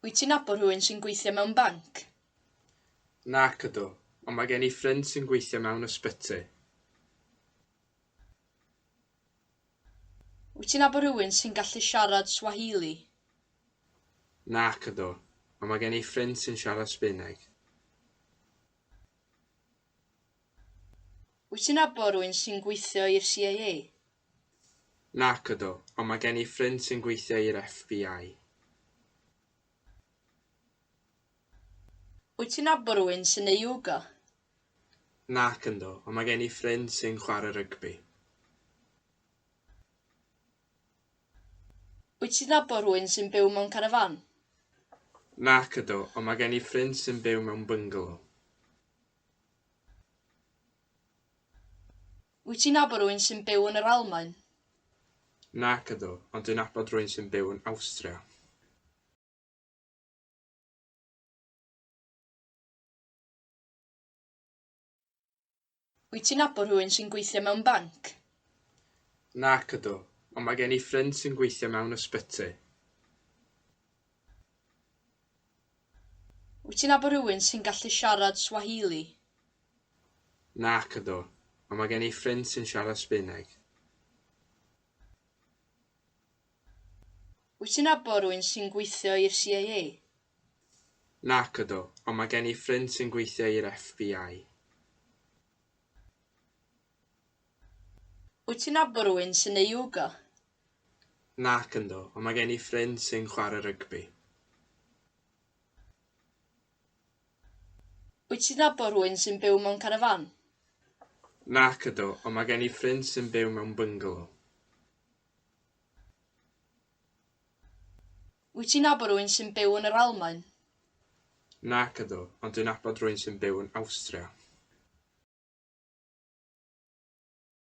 Wyt ti'n nabod rhywun sy'n gweithio mewn banc? Nac ydw, ond mae gen i ffrind sy'n gweithio mewn ysbyty. Wyt ti'n nabod rhywun sy'n gallu siarad Swahili? Nac ydw, ond mae gen i ffrind sy'n siarad Sbaeneg. Wyt ti'n nabod rhywun sy'n gweithio i'r CIA? Nac ydw, ond mae gen i ffrind sy'n gweithio i'r FBI. Wyt ti'n nabod rhywun sy'n neud yoga? Nac yndw, ond mae gen i ffrind sy'n chwarae rygbi. Wyt ti'n nabod rhywun sy'n byw mewn carafán? Nac ydw, ond mae gen i ffrind sy'n byw mewn byngalo. Wyt ti'n nabod rhywun sy'n byw yn yr Almaen? Nac ydw, ond dwi'n nabod rhywun sy'n byw yn Awstria. Wyt ti'n nabod rhywun sy'n gweithio mewn banc? Nac ydw, ond mae gen i ffrind sy'n gweithio mewn ysbyty. Wyt ti'n nabod rhywun sy'n gallu siarad Swahili? Nac ydw, ond mae gen i ffrind sy'n siarad Sbaeneg. Wyt ti'n nabod rhywun sy'n gweithio i'r CIA? Nac ydw, ond mae gen i ffrind sy'n gweithio i'r FBI. Wyt ti'n nabod rhywun sy'n neud yoga? Nac yndw, ond mae gen i ffrind sy'n chwarae rygbi. Wyt ti'n nabod rhywun sy'n byw mewn carafán? Nac ydw, ond mae gen i ffrind sy'n byw mewn byngalo. Wyt ti'n nabod rhywun sy'n byw yn yr Almaen? Nac ydw, ond dwi'n nabod rhywun sy'n byw yn Awstria.